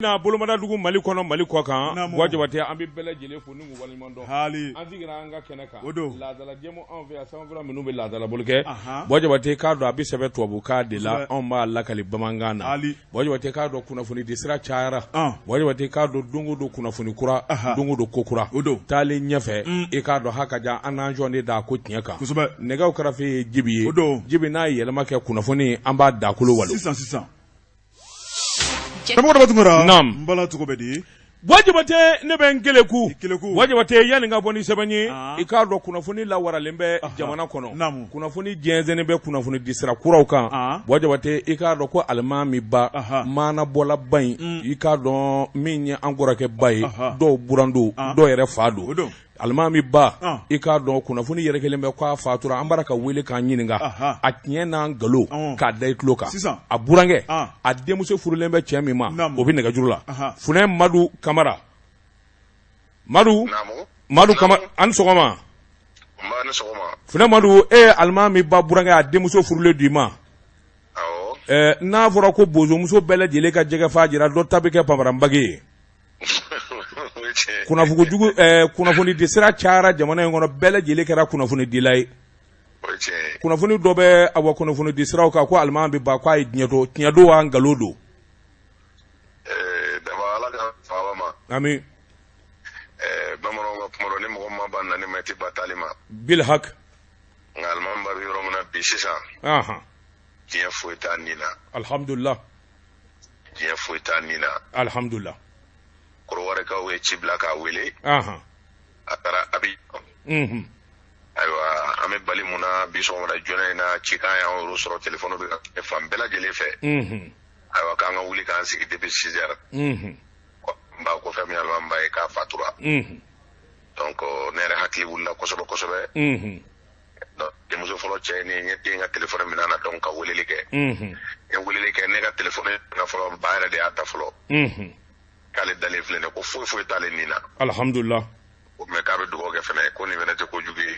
Na bolomadadugu Mali kɔnɔ Mali kɔ kan Buwa Jabate an bɛ bɛɛ lajɛlen fo ni k'u waleɲuman dɔn haali an sigira an ka kɛnɛ kan o don laadala jɛmu anw fɛ yan sanfɛla minnu bɛ laadalabolo kɛ Buwa Jabate k'a dɔn a bɛ sɛbɛn tubabukan de la anw b'a lakali bamanankan na haali Buwa Jabate k'a dɔn kunnafoni di sira cayara Ɔn. Buwa Jabate k'a dɔn don o don kunnafoni kura don o don ko kura O don. taalen ɲɛfɛ i k'a dɔn ha ka jan an n'an jɔn de da ko tiɲɛ kan Kosɛbɛ. nɛgɛw karafe ye Jibi ye O don. Jibi n'a ye yɛlɛma kɛ kunnafoni an b'a dakolo walo sisan sisan Karamɔgɔ Daba Tunkara Naam. n bala cogo bɛ di Buwa Jabate ne bɛ n keleku I keleku. Buwa Jabate yanni ka bɔ ni sɛbɛn ye Ah. i k'a dɔn kunnafoni lawaralen bɛ jamana kɔnɔ Naamu. kunnafoni jɛnsɛnnen bɛ kunnafoni di sira kuraw kan Ah. Buwa Jabate i k'a dɔn ko alimami ba Aha. maanabɔlaba in i k'a dɔn min ye an kɔrɔkɛ ba ye Aha. dɔw buran don Ah. dɔw yɛrɛ fa don O don. Alimami ba Ah. i k'a dɔn kunnafoni yɛrɛkɛlen bɛ k'a fatura an b'a ka wele k'a ɲininka Aha. a tiɲɛ n'a nkalon Ɔn. k'a da i tulo kan Sisan. a burankɛ Ah. a denmuso furulen bɛ cɛ min ma Naamu. o bɛ nɛgɛjuru la Aha. Funɛ Madu Kamara Madu Naamu. Madu Kamara a ni sɔgɔma Nba ni sɔgɔma. Funɛ Madu e ye alimami ba burankɛ a denmuso furulen don i ma Awɔ. Ɛɛ, n'a fɔra ko bozomuso bɛɛ lajɛlen ka jɛgɛfa jira dɔ ta bɛ kɛ panparanbagi ye kunnafoni kunnafoni di sira cayara jamana in kɔnɔ bɛɛ lajɛlen kɛra kunnafonidila ye kunnafoni dɔ bɛ awa kunnafoni di siraw kan ko alimami ba k'a ye diɲɛ to tiɲɛ don wa nkalon don ami Bamananw ka kuma ni mɔgɔ ma ban nani ma i tɛ ban taali ma bil hak nka alimami ba bɛ yɔrɔ min na bi sisan diɲɛ foyi t'a nin na alhamdulillah diɲɛ foyi t'a nin na alhamdulillah Kɔdiwarikaw ye ci bila k'a wele a taara Abijan ayiwa an bɛ bali mun na bi sɔgɔmada joona in na cikan y'an yɛrɛ sɔrɔ telefɔni bɛ ka kɛ fan bɛɛ lajɛlen fɛ ayiwa k'an ka wuli k'an sigi depuis 6 heures n ba ko fɛn min ye alimami ba ye k'a fatura donc ne yɛrɛ hakili wulila kosɛbɛ kosɛbɛ denmuso fɔlɔ cɛ ni n ye den ka telefɔni minɛ a na donc ka weleli kɛ n ye weleli kɛ ne ka telefɔni na fɔlɔ ba yɛrɛ de y'a ta fɔlɔ k'ale dalen filɛ nin ye ko foyi foyi t'ale nin na alhamdulillah mais k'a bɛ dugawu kɛ fɛnɛ ko nin fɛnɛ tɛ kojugu ye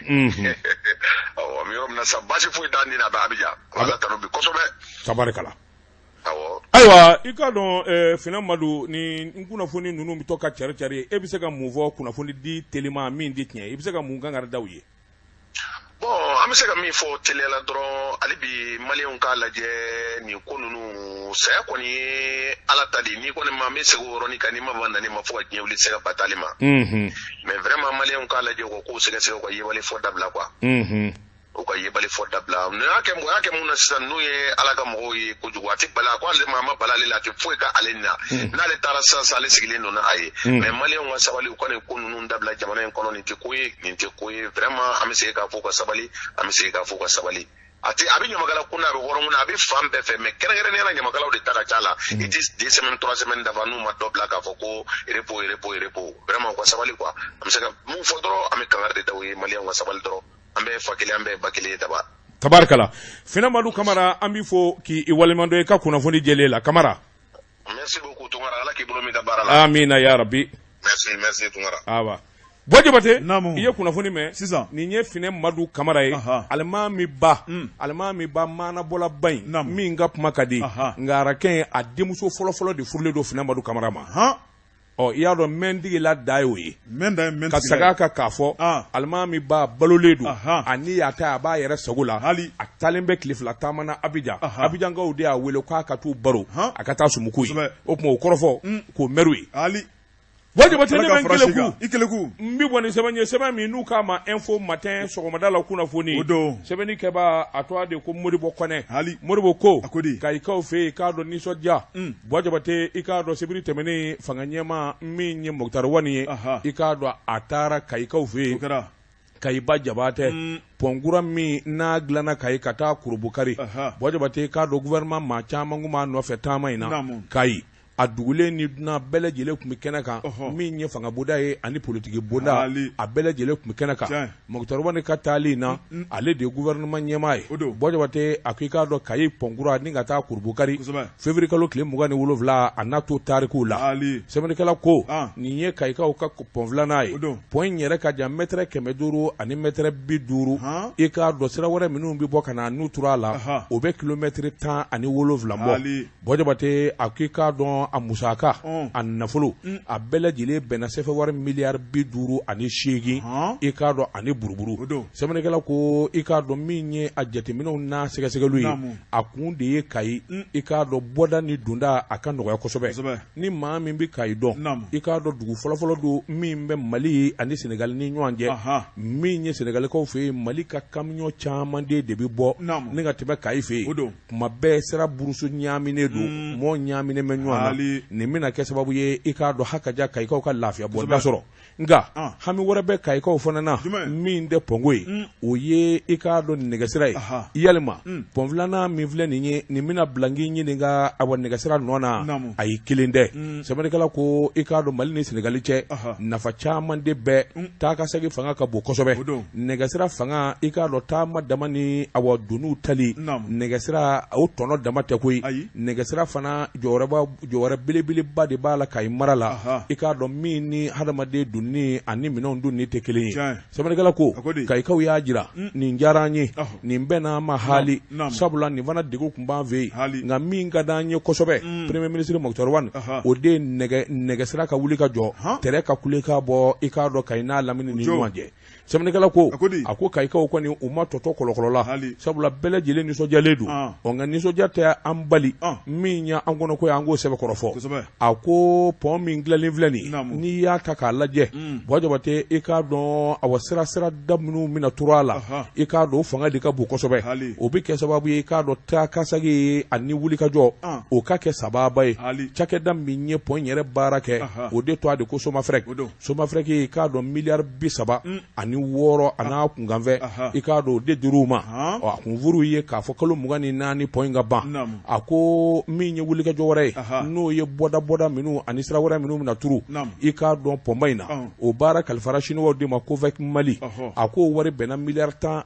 awɔ an bɛ yɔrɔ min na sisan baasi foyi t'a nin na a bɛ Abijan ala tanu bi kosɛbɛ tabarikala awɔ ayiwa i k'a dɔn Finɛ Madu ni n kunnafoni ninnu bɛ to ka cari cari e bɛ se ka mun fɔ kunnafoni di telima min di tiɲɛ i bɛ se ka mun kan da u ye bon an bɛ se ka min fɔ teliya la dɔrɔn hali bi maliyɛnw k'a lajɛ nin ko ninnu saya kɔni ye ala ta de ye n'i kɔni ma n bɛ segin o yɔrɔnin kan n'i ma ban nani ma fo ka diɲɛ wuli i tɛ se ka ban taali ma mais vraiment maliyɛnw k'a lajɛ u ka kow sɛgɛsɛgɛ u ka yebali fɔ dabila quoi u ka yebali fɔ dabila nin y'a kɛ mɔgɔ y'a kɛ mun na sisan n'u ye ala ka mɔgɔw ye kojugu a tɛ bala ko ale ma a ma bala ale la a tɛ foyi kɛ ale na n'ale taara sisan sisan ale sigilen don n'a ye mais maliyɛnw ka sabali u ka nin ko ninnu dabila jamana in kɔnɔ nin tɛ ko ye nin tɛ ko ye vraiment an bɛ segin k'a fɔ u ka sabali an bɛ segin k'a fɔ u ka sabali a tɛ a bɛ ɲamakala kun na a bɛ hɔrɔn kun na a bɛ fan bɛɛ fɛ mais kɛrɛnkɛrɛnnenya la ɲamakalaw de ta ka ca la i tɛ 2 semaines 3 semaines dafa n'u ma dɔ bila k'a fɔ ko repos repos repos vraiment u ka sabali quoi an bɛ se ka mun fɔ dɔrɔn an bɛ kangari de da u ye maliyɛnw ka sabali dɔrɔn an bɛɛ ye fa kelen an bɛɛ ye ba kelen ye daba tabarikala Finɛ Madu Kamara an b'i fo k'i waleɲuman dɔn i ka kunnafoni jɛlen la Kamara merci beaucoup Tunkara ala k'i bolo mɛn i ka baara la amina ya rabi merci merci Tunkara awa Buwa Jabate Naamu. i ye kunnafoni mɛn Sisan. nin ye Finɛ Madu Kamara ye Aha. alimami ba alimami ba maanabɔlaba in Naamu. min ka kuma ka di Aha. nka arakɛn a denmuso fɔlɔfɔlɔ de furulen don Finɛ Madu Kamara ma han ɔ i y'a dɔn mɛntigila da y'o ye mɛn da ye mɛn ka tigila segin ye. a kan k'a fɔ Ah. alimami ba balolen don Aha. ani y'a ta a b'a yɛrɛ sago la Hali. a taalen bɛ tile 2 taama na Abijan Aha. Abijankaw de y'a wele k'a ka t'u baro Han. a ka taa Sumuku ye Kosɛbɛ. o tuma o kɔrɔfɔ k'o mɛru ye hali Buwa Jabate ne Ala ka bɛ n fara si keleku kan. I keleku n bɛ bɔ ni sɛbɛn ye sɛbɛn min n'u k'a ma Info Matin sɔgɔmada la kunnafoni O don. sɛbɛnni kɛbaa a tɔgɔ de ko Modibo Kɔnɛ Hali. Modibo ko A ko di? Kayikaw fɛ yen k'a dɔn nisɔndiya Buwa Jabate i k'a dɔn sibiri tɛmɛnen fanga ɲɛmaa min ye Moctar Ouane ye Aha. i k'a dɔn a taara Kayikaw fɛ o yen kɛra Kayiba Jabatɛ pɔn kura min n'a dilanna Kayi ka taa Kurubukari Aha. Buwa Jabate i k'a dɔn gouvernement maa caman tun b'a nɔfɛ taama in na Naamu. Kayi a dugulen ni dunan bɛɛ lajɛlen tun bɛ kɛnɛ kan Ɔhɔ. min ye fanga bonda ye ani politiki bonda Ali. a bɛɛ lajɛlen tun bɛ kɛnɛ kan Tiɲɛ. Moctar Ouane ka taali in na ale de ye gouvernement ɲɛmaa ye O don. Buwa Jabate a ko i k'a dɔn Kayi pɔn kura ni ka taa Kurubukari Kosɛbɛ. février kalo tile 27 a n'a to tarikuw la Ali. sɛbɛnnikɛla ko Ah. nin ye Kayikaw ka pɔn filanan ye O don. pɔn in yɛrɛ ka jan mɛtɛrɛ 500 ani mɛtɛrɛ 50 Han. i k'a dɔn sira wɛrɛ minnu bɛ bɔ ka na n'u tura a la Aha. o bɛ kilomɛtɛrɛ 17 bɔ Ali. Buwa Jabate a ko i k'a dɔn a musaka a nafolo a bɛɛ lajɛlen bɛnna sɛfɛ wari miliyari 58 i k'a dɔn ani buruburu. Sɛbɛnnikɛla ko i k'a dɔn min ye a jateminɛw n'a sɛgɛsɛgɛliw ye, a kun de ye Kayi i k'a dɔn bɔda ni donda a ka nɔgɔya kosɛbɛ. Ni maa min bɛ Kayi dɔn, i k'a dɔn dugu fɔlɔfɔlɔ don min bɛ Mali ani Senegali ni ɲɔgɔn cɛ. Min ye Senegalikaw fɛ yen, Mali ka kamiyɔn caman de bɛ bɔ ni ka tɛmɛ Kayi fɛ yen. Kuma bɛɛ sira burusu ɲaaminen don, mɔɔ ɲaaminen bɛ ɲɔgɔn na. Nin bɛna kɛ sababu ye i k'a dɔn hakaja Kayikaw ka lafiya bɔda sɔrɔ. Nka hami wɛrɛ bɛ Kayikaw fana na min tɛ pɔnko ye, o ye i k'a dɔn nɛgɛsira ye. Yalima pɔn filanan min filɛ nin ye, nin bɛna bila n k'i ɲininka awa nɛgɛsira nɔ na, a ye kelen tɛ. Sɛbɛnnikɛla ko i k'a dɔn Mali ni Senegali cɛ nafa caman de bɛ taa ka segin fanga ka bon kosɛbɛ. Nɛgɛsira fanga i k'a dɔn taama dama ni awa doniw tali nɛgɛsira o tɔnɔ dama tɛ koyi. Nɛgɛsira fana jɔyɔrɔ belebeleba de b'a la Kayi mara la, i k'a dɔn min ni hadamaden donni ani minɛnw donni tɛ kelen ye. Sɛbɛnnikɛla ko Kayikaw y'a jira nin diyara an ye, nin bɛnna an ma haali, sabula nin fana degun tun b'an fɛ yen, nka min ka d'an ye kosɛbɛ, premier ministre Moctar Ouane, o de ye nɛgɛsira ka wuli ka jɔ, tɛrɛn ka kule ka bɔ i k'a dɔn Kayi n'a lamini ni ɲɔgɔn cɛ. Sɛbɛnnikɛla ko a ko Kayikaw kɔni u ma tɔtɔ kɔlɔkɔlɔ la, sabula bɛɛ lajɛlen nisɔndiyalen don. Ɔ nka nisɔndiya tɛ an bali min ye an kɔnɔ ko ye, an k'o sɛbɛkɔrɔ fɔ. A ko pɔn min dilanlen filɛ nin, n'i y'a ta k'a lajɛ, Buwa Jabate, i k'a dɔn awa sirada minnu bɛna turu a la, i k'a dɔn o fanga de ka bon kosɛbɛ. O bɛ kɛ sababu ye i k'a dɔn taa ka segin ani wulikajɔ o ka kɛ sababa ye. Cakɛda min ye pɔn yɛrɛ baara kɛ, o de tɔgɔ de ko Somafrec. Somafrec i k'a dɔn miliyari 36 a n'a kunkanfɛ, i k'a dɔn o de dir'u ma. A kun furu ye k'a fɔ kalo 24 pɔn in ka ban. A ko min ye wulikajɔ wɛrɛ ye, n'o ye bɔda bɔda minnu ani sira wɛrɛ minnu bɛna turu i k'a dɔn pɔnba in na, o baara kalifara siniwaw de ma, Covec Mali. A k'o wari bɛnna miliyari 18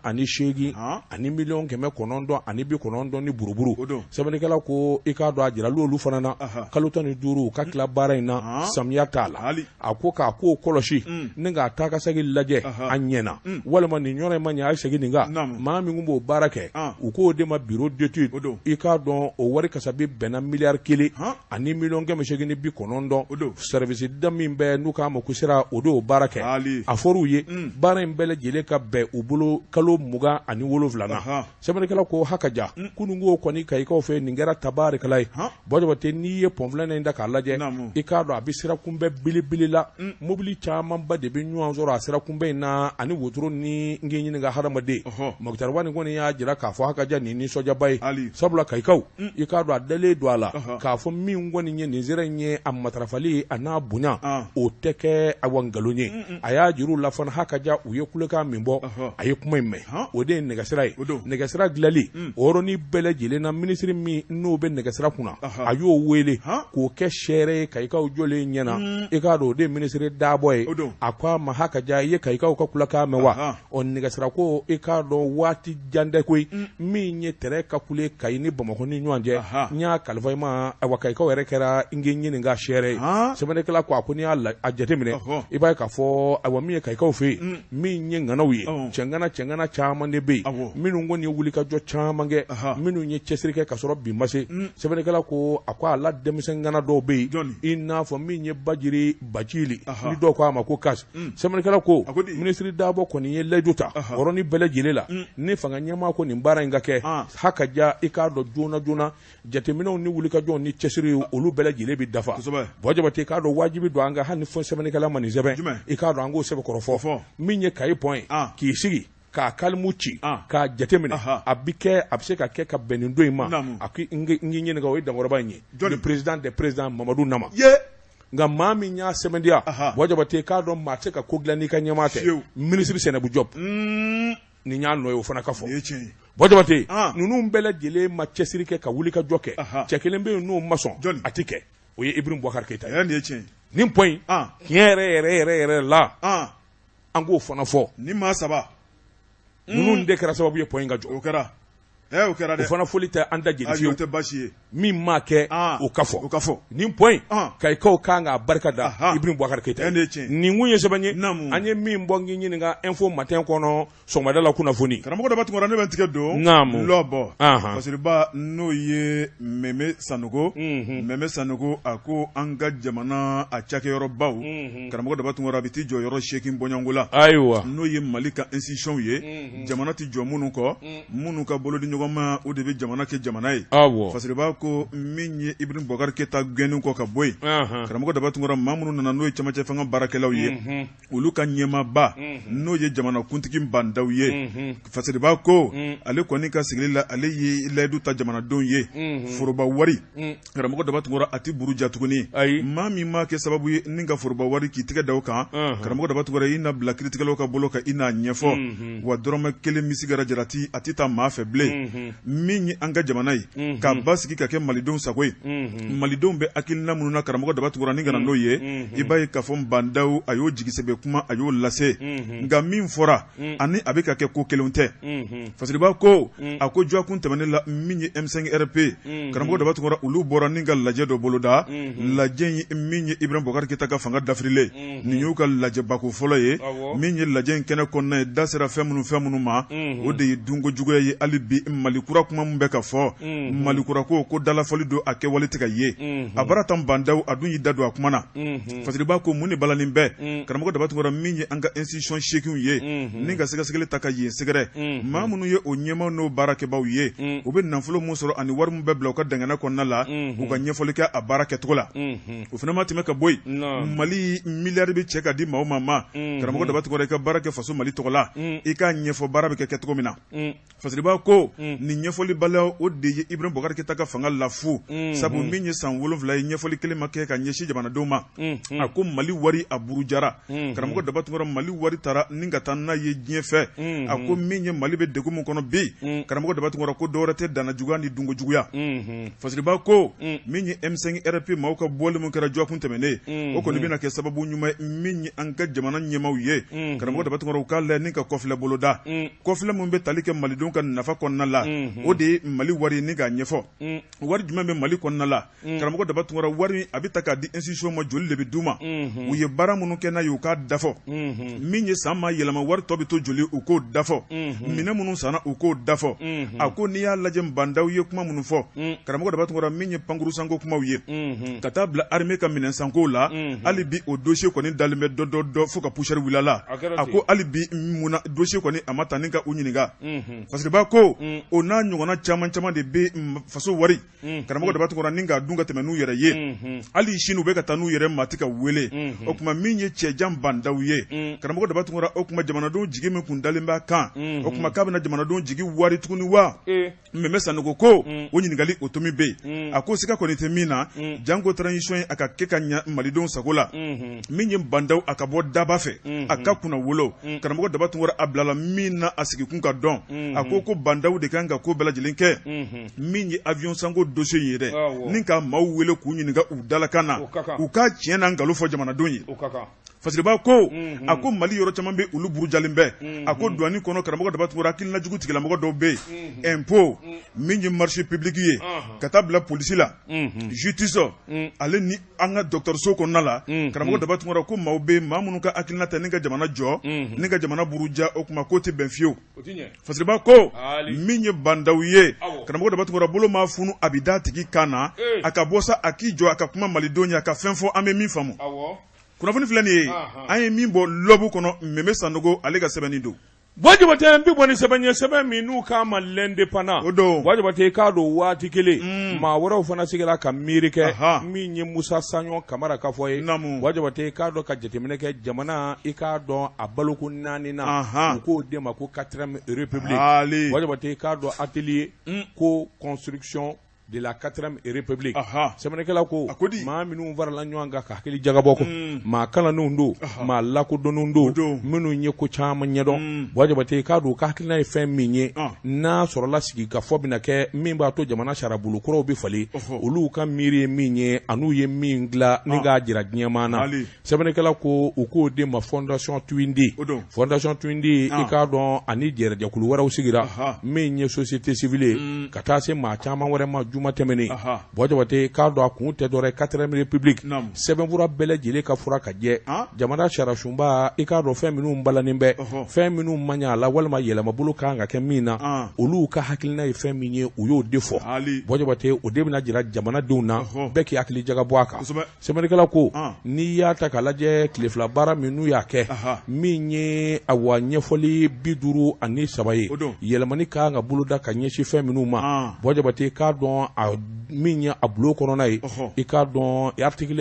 ani miliyɔn 990 ni buruburu. Sɛbɛnnikɛla ko i k'a dɔn a jirala olu fana na kalo 15 u ka tila baara in na, samiya t'a la. A ko k'a ko kɔlɔsi ni k'a taa ka segin lajɛ a ɲɛna walima nin yɔrɔ in ma ɲɛ, a ye segin nin kan. Maa min b'o baara kɛ, u k'o de ma bureau d'étude. I k'a dɔn o wari kasabi bɛnna miliyari 1 ani miliyɔn 890. Service da min bɛ n'u k'a ma ko sira, o de y'o baara kɛ. A fɔr'u ye baara in bɛɛ lajɛlen ka bɛn u bolo kalo 27 na. Sɛbɛnnikɛla ko hakaja kununko kɔni Kayikaw fɛ nin kɛra tabarikala ye. Buwa Jabate, n'i ye pɔn filanan in ta k'a lajɛ, i k'a dɔn a bɛ sira kunbɛn belebele la. Mobili camanba de bɛ ɲɔgɔn sɔrɔ a sira kunbɛn in na ani wotoro ni n k'i ɲininka hadamaden. Moctar Ouane kɔni y'a jira k'a fɔ hakaja nin nisɔndiyaba ye, sabula Kayikaw i k'a dɔn a dalen don a la k'a fɔ min kɔni ye nin sira in ye, a matarafali a n'a bonya, o tɛ kɛ awa nkalon ye. A y'a jira u la fana hakaja u ye kulekan min bɔ, a ye kuma in mɛn, o de ye nɛgɛsira ye. Nɛgɛsira dilali o yɔrɔnin bɛɛ lajɛlen na, minisiri min n'o bɛ nɛgɛsira kunna, a y'o wele k'o kɛ seere ye Kayikaw jɔlen ɲɛna. I k'a dɔn o de ye minisiri Dabɔ ye. A ko a ma hakaja i ye Kayikaw ka kulekan mɛn wa? Ɔ nɛgɛsira ko i k'a dɔn waati jan tɛ koyi, min ye tɛrɛn ka kule Kayi ni Bamakɔ ni ɲɔgɔn cɛ, n y'a kalifa i ma. Ayiwa Kayikaw yɛrɛ kɛra n k'i ɲininka seere ye. Sɛbɛnnikɛla ko a ko n'i y'a jateminɛ, i b'a ye k'a fɔ ayiwa min ye Kayikaw fɛ yen, min ye ŋanaw ye, cɛŋana cɛŋana caman de bɛ yen minnu kɔni ye wulikajɔ caman kɛ, minnu ye cɛsiri kɛ ka sɔrɔ bi ma se. Sɛbɛnnikɛla ko a ko a la denmisɛn ŋana dɔw bɛ yen, i n'a fɔ min ye Bajiri Bacili, ni dɔw ko a ma ko kasi. Sɛbɛnnikɛla ko minisiri Dabɔ kɔni ye layidu ta yɔrɔnin bɛɛ lajɛlen la, ni fanga ɲɛmaa ko nin baara in ka kɛ hakaja i k'a dɔn joona joona, jateminɛw ni wulikajɔw ni cɛsiri olu bɛɛ lajɛlen bɛ dafa. Buwa Jabate, k'a dɔn wajibi don an ka hali ni fɔ sɛbɛnnikɛla ma nin sɛbɛn, i k'a dɔn an k'o sɛbɛkɔrɔ fɔ. Min ye Kayi pɔn ye, k'i sigi k'a kalimu ci k'a jateminɛ, a bɛ kɛ a bɛ se ka kɛ ka bɛn nin don in ma. A ko n k'i ɲininka, o ye dankɔrɔba in ye, le président des présidents Mamadu Nama. Nka maa min y'a sɛmɛntiya, Buwa Jabate, k'a dɔn maa tɛ se ka ko dilan n'i ka ɲɛmaa tɛ, minisiri Sɛnɛbu Jɔp. Nin y'a nɔ ye, o fana ka fɔ. Buwa Jabate, ninnu bɛɛ lajɛlen ma cɛsiri kɛ ka wuli ka jɔ kɛ, cɛ kelen bɛ yen n'o ma sɔn a tɛ kɛ, o ye Ibrahim Boubacar Keita ye. Nin pɔn in, tiɲɛ yɛrɛ yɛrɛ yɛrɛ yɛrɛ la, an k'o fana fɔ. Ni maa saba ninnu de kɛra sababu ye pɔn in ka jɔ. O kɛra. O kɛra dɛ. O fana fɔli tɛ an da jeni fiyewu. O tɛ baasi ye. Min maa kɛ, o ka fɔ. O ka fɔ. Nin point in, Kayikaw kan k'a barika da Ibrahim Boubacar Keita ye. Nin kun ye sɛbɛn ye, an ye min bɔ n k'i ɲininka Info Matin kɔnɔ sɔgɔmada la kunnafoni. Karamɔgɔ Daba Tunkara, ne bɛ n tigɛ don. Naamu. Lɔbɔ. Anhan. Fasiriba n'o ye Mɛmɛ Sanogo. Unhun. Mɛmɛ Sanogo, a ko an ka jamana a cakɛyɔrɔbaw. Unhun. Karamɔgɔ Daba Tunkara, a bɛ t'i jɔ yɔrɔ 8 bɔɲɔgɔnko la. Ayiwa. N'o ye Mali ka institution ye. Unhun. Jamana tɛ jɔ minnu kɔ. Minnu ka bolodiɲɔgɔnma, o de bɛ jamana kɛ jamana ye. Awɔ. Fasiriba ko min ye Ibrahim Boubacar Keita gɛnni kɔ ka bɔ yen. Anhan. Karamɔgɔ Daba Tunkara, maa minnu nana n'o ye cɛmancɛ fanga baarakɛlaw ye. Unhun. Olu ka ɲɛmaaba n'o ye jamanakuntigi Ba Ndaw ye. Unhun. Fasiriba ko ale kɔni ka sigili la, ale ye layidu ta jamanadenw ye. Unhun. Foroba wari. Karamɔgɔ Daba Tunkara, a tɛ buruja tuguni. Ayi. Maa min maa kɛ sababu ye ni ka foroba wari k'i tɛgɛ da o kan. Unhun. Karamɔgɔ Daba Tunkara, i na bila kiiritigɛlaw ka bolo kan, i n'a ɲɛfɔ. Unhun. Wa dɔrɔmɛ kelen misigara jarati, a tɛ taa maa fɛ bilen. Unhun. Min ye an ka jamana ye. Unhun. K'a basigi ka kɛ malidenw sago ye. Unhun. Malidenw bɛ hakilina minnu na, karamɔgɔ Daba Tunkara, ni ka na n'o ye. Unhun. I b'a ye k'a fɔ Ba Ndaw, a y'o jigisɛbɛ kuma, a y'o lase. Unhun. Nka min fɔra. Ani a bɛ ka kɛ ko kelenw tɛ. Unhun. Fasiriba ko a ko dɔgɔkun tɛmɛnen la, min ye M5 RP, karamɔgɔ Daba Tunkara, olu bɔra ni ka lajɛ dɔ boloda. Lajɛ in, min ye Ibrahim Boubacar Keita ka fanga dafirilen, nin y'u ka lajɛbako fɔlɔ ye. Min ye lajɛ in kɛnɛ kɔnɔna ye, da sera fɛn minnu ma, o de ye dunko juguya ye. Hali bi Mali kura kuma min bɛ ka fɔ, Mali kura ko dalafɔli don, a kɛwale tɛ ka ye. A baara tan Ba Ndaw, a dun y'i da don a kuma na. Fasiriba ko mun de balanin bɛɛ, karamɔgɔ Daba Tunkara, min ye an ka institution 8 ye, ni ka sɛgɛsɛgɛli ta ka yen sɛgɛrɛ, maa minnu ye o ɲɛmaa n'o baarakɛbaw ye, u bɛ nafolo min sɔrɔ ani wari min bɛ bila u ka dangana kɔnɔna la, u ka ɲɛfɔli kɛ a baara kɛcogo la. O fana ma tɛmɛ ka bɔ yen, Mali miliyari bɛ cɛ ka di maaw ma, karamɔgɔ Daba Tunkara, i ka baara kɛ faso Mali tɔgɔ la, i k'a ɲɛfɔ baara bɛ kɛ kɛcogo min na. Fasiriba ko nin ɲɛfɔlibaliya, o de ye Ibrahim Boubacar Keita ka fanga lafu, sabu min ye san 7 ye, ɲɛfɔli kelen ma kɛ ka ɲɛsin jamanadenw ma. A ko Mali wari a burujara. Karamɔgɔ Daba Tunkara, Mali wari taara ni ka taa n'a ye diɲɛ fɛ. A ko min ye Mali bɛ degun min kɔnɔ bi, karamɔgɔ Daba Tunkara, ko dɔwɛrɛ tɛ, danna juguya ni dunko juguya. Fasiriba ko min ye M5 RP maaw ka bɔli min kɛra dɔgɔkun tɛmɛnen, o kɔni bɛna kɛ sababu ɲuman ye min ye an ka jamana ɲɛmaaw ye, karamɔgɔ Daba Tunkara, u k'a lajɛ ni ka kɔfilɛ boloda, kɔfilɛ min bɛ tali kɛ malidenw ka nafa kɔnɔna la. O de ye Mali wari ni k'a ɲɛfɔ, wari jumɛn bɛ Mali kɔnɔna la. Karamɔgɔ Daba Tunkara, wari a bɛ ta k'a di institution ma, joli de bɛ d'u ma, u ye baara minnu kɛ n'a ye, u k'a dafɔ. Min ye san ma yɛlɛma, wari tɔ bɛ to joli, u k'o dafɔ. Minɛn minnu sanna, u k'o dafɔ. A ko n'i y'a lajɛ, Ba Ndaw ye kuma minnu fɔ, karamɔgɔ Daba Tunkara, min ye pankuru sanko kumaw ye ka taa bila armée ka minɛn sanko la, hali bi o dossier kɔni dalen bɛ dɔ dɔ dɔ fo ka poussière wuli a la. A ko hali bi munna dossier kɔni a ma ta ni ka u ɲininka? Fasiriba ko o n'a ɲɔgɔnna caman caman de bɛ faso wari, karamɔgɔ Daba Tunkara, ni k'a dun ka tɛmɛ n'u yɛrɛ ye. Hali sini u bɛ ka taa n'u yɛrɛ, maa tɛ ka wele. O tuma min ye cɛjan Ba Ndaw ye, karamɔgɔ Daba Tunkara, o tuma jamanadenw jigi min kun dalen b'a kan, o tuma k'a bɛna jamanadenw jigi wari tuguni wa? Mɛmɛ Sanogo ko o ɲininkali o tomi bɛ yen. A ko siga kɔni tɛ min na, janko transition ye a ka kɛ ka ɲa malidenw sago la. Min ye Ba Ndaw, a ka bɔ daba fɛ, a ka kunna wolo, karamɔgɔ Daba Tunkara, a bilala min na, a sigikun ka dɔn. A ko Ba Ndaw de kan ka ko bɛɛ lajɛlen kɛ. Min ye avion sanko dossier ye dɛ, ni ka maaw wele k'u ɲininka u dalakan na, u ka tiɲɛ n'a nkalon fɔ jamanadenw ye. Fasiriba ko a ko Mali yɔrɔ caman bɛ, olu burujalen bɛ. A ko douane kɔnɔ, karamɔgɔ Daba Tunkara, hakilina jugu tigilamɔgɔ dɔw bɛ yen, impôt, min ye marché public ye, ka taa bila polisi la, justice, ale ni an ka dɔgɔtɔrɔso kɔnɔna la, karamɔgɔ Daba Tunkara, ko maaw bɛ maa minnu ka hakilina tɛ ni ka jamana jɔ, ni ka jamana buruja, o tuma k'o tɛ bɛn fiyewu. Fasiriba ko min ye Ba Ndaw ye, karamɔgɔ Daba Tunkara, bolo maa funu, a bɛ da tigi kan na, a ka bɔ sa, a k'i jɔ, a ka kuma malidenw ye, a ka fɛn fɔ an bɛ min faamu. Kunnafoni filɛ nin ye, an ye min bɔ L'Aube kɔnɔ, Mɛmɛ Sanogo ale ka sɛbɛnni don. Buwa Jabate, n bɛ bɔ ni sɛbɛn ye, sɛbɛn min n'u k'a ma L'Indépendant. O don. Buwa Jabate, i k'a dɔn waati kelen, maa wɛrɛw fana sigira ka miiri kɛ, min ye Musa Saɲɔ Kamara ka fɔ ye. Buwa Jabate, i k'a dɔn ka jateminɛ kɛ jamana, i k'a dɔn a baloko naani na, u k'o de ma ko quatrième république. Buwa Jabate, i k'a dɔn atelier ko construction De la quatrième république. Sɛbɛnnikɛla ko maa minnu farala ɲɔgɔn kan ka hakili jagabɔ kɛ, maa kalannenw don, maa lakodɔnnenw don, minnu ye ko caman ɲɛdɔn. Buwa Jabate, k'a dɔn ka hakilina ye fɛn min ye, n'a sɔrɔla sigikafɔ bɛna kɛ min b'a to jamana sariyabolo kuraw bɛ falen, olu ka miiri ye min ye an'u ye min dilan ni k'a jira diɲɛmaa na. Sɛbɛnnikɛla ko u k'o de ma fondation Tuwindi. Fondation Tuwindi, i k'a dɔn, ani jɛrɛjɛkulu wɛrɛw sigira min ye société civile ye, ka taa se maa caman wɛrɛ ma juma tɛmɛnen. Buwa Jabate, k'a dɔn a kun tɛ dɔwɛrɛ, quatrième république sɛbɛnfura bɛɛ lajɛlen ka furan ka jɛ. Jamana sariyasunba, i k'a dɔn, fɛn minnu balannen bɛ, fɛn minnu ma ɲɛ a la walima yɛlɛmabolo kan ka kɛ min na, olu ka hakilina ye fɛn min ye, u y'o de fɔ. Buwa Jabate, o de bɛna jira jamanadenw na, bɛɛ k'i hakili jagabɔ a kan. Sɛbɛnnikɛla ko n'i y'a ta k'a lajɛ, tile fila baara min n'u y'a kɛ, min ye awa ɲɛfɔli 53 ye, yɛlɛmani ka kan ka boloda ka ɲɛsin fɛn minnu ma, Buwa Jabate, k'a dɔn a min ye a bulon kɔnɔna ye, i k'a dɔn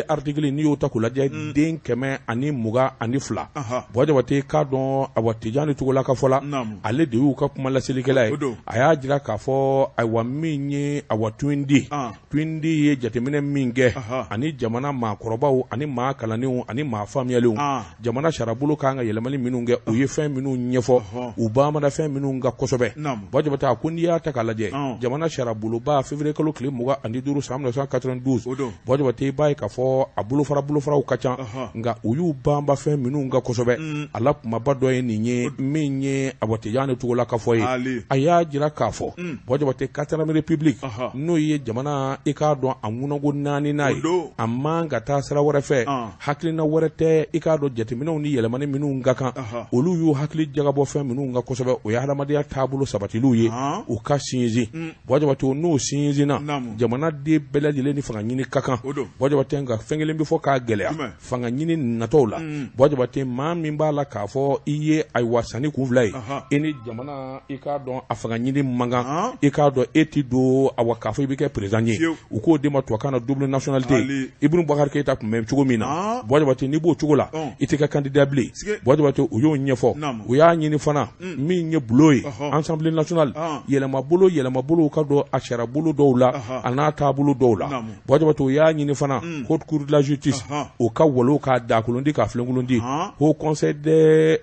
article n'i y'o ta k'o lajɛ, den 122. Buwa Jabate, k'a dɔn awa Tijani Togola ka fɔ la, ale de y'u ka kuma laselikɛla ye. A y'a jira k'a fɔ ayiwa min ye awa Tuwindi Tuwindi ye jateminɛ min kɛ ani jamana maakɔrɔbaw ani maa kalannenw ani maa faamuyalenw, jamana sariyabolo kan ka yɛlɛmani minnu kɛ, u ye fɛn minnu ɲɛfɔ, u banbara fɛn minnu kan kosɛbɛ. Buwa Jabate, a ko n'i y'a ta k'a lajɛ, jamana sariyaboloba février kalo tile 25 san 1992, Buwa Jabate, i b'a ye k'a fɔ a bolofara bolofaraw ka ca, nka u y'u banba fɛn minnu kan kosɛbɛ, a la kumaba dɔ ye nin ye min ye awa Tijani Togola ka fɔ ye. A y'a jira k'a fɔ, Buwa Jabate, quatrième république, n'o ye jamana, i k'a dɔn, a ŋunako naaninan ye, a man ka taa sira wɛrɛ fɛ, hakilina wɛrɛ tɛ. I k'a dɔn, jateminɛw ni yɛlɛmani minnu ka kan, olu y'u hakili jagabɔ fɛn minnu kan kosɛbɛ, o ye hadamadenya taabolo sabatiliw ye, u ka sinsin. Buwa Jabate, n'o sinsinna, jamanaden bɛɛ lajɛlen ni fanga ɲini ka kan. Buwa Jabate, nka fɛn kelen bɛ fɔ k'a gɛlɛya fanga ɲini natɔw la. Buwa Jabate, maa min b'a la k'a fɔ i ye ayiwa sanni kun fila ye, i ni jamana, i k'a dɔn, a fanga ɲini man kan, i k'a dɔn e tɛ don awa k'a fɔ i bɛ kɛ président ye. U k'o de ma tubabukan na double nationalité. Ibrahim Boubacar Keïta tun bɛ cogo min na, Buwa Jabate, n'i b'o cogo la, i tɛ kɛ candidat bilen. Buwa Jabate, u y'o ɲɛfɔ. U y'a ɲini fana min ye bulon ye, Assemblée nationale, yɛlɛmabolo yɛlɛmabolo ka don a sariyabolo dɔw la a n'a taabolo dɔw la. Buwa Jabate, u y'a ɲini fana haute cour de la justice, o ka wolo k'a dakolon di, k'a filenkolon di. Haut conseil des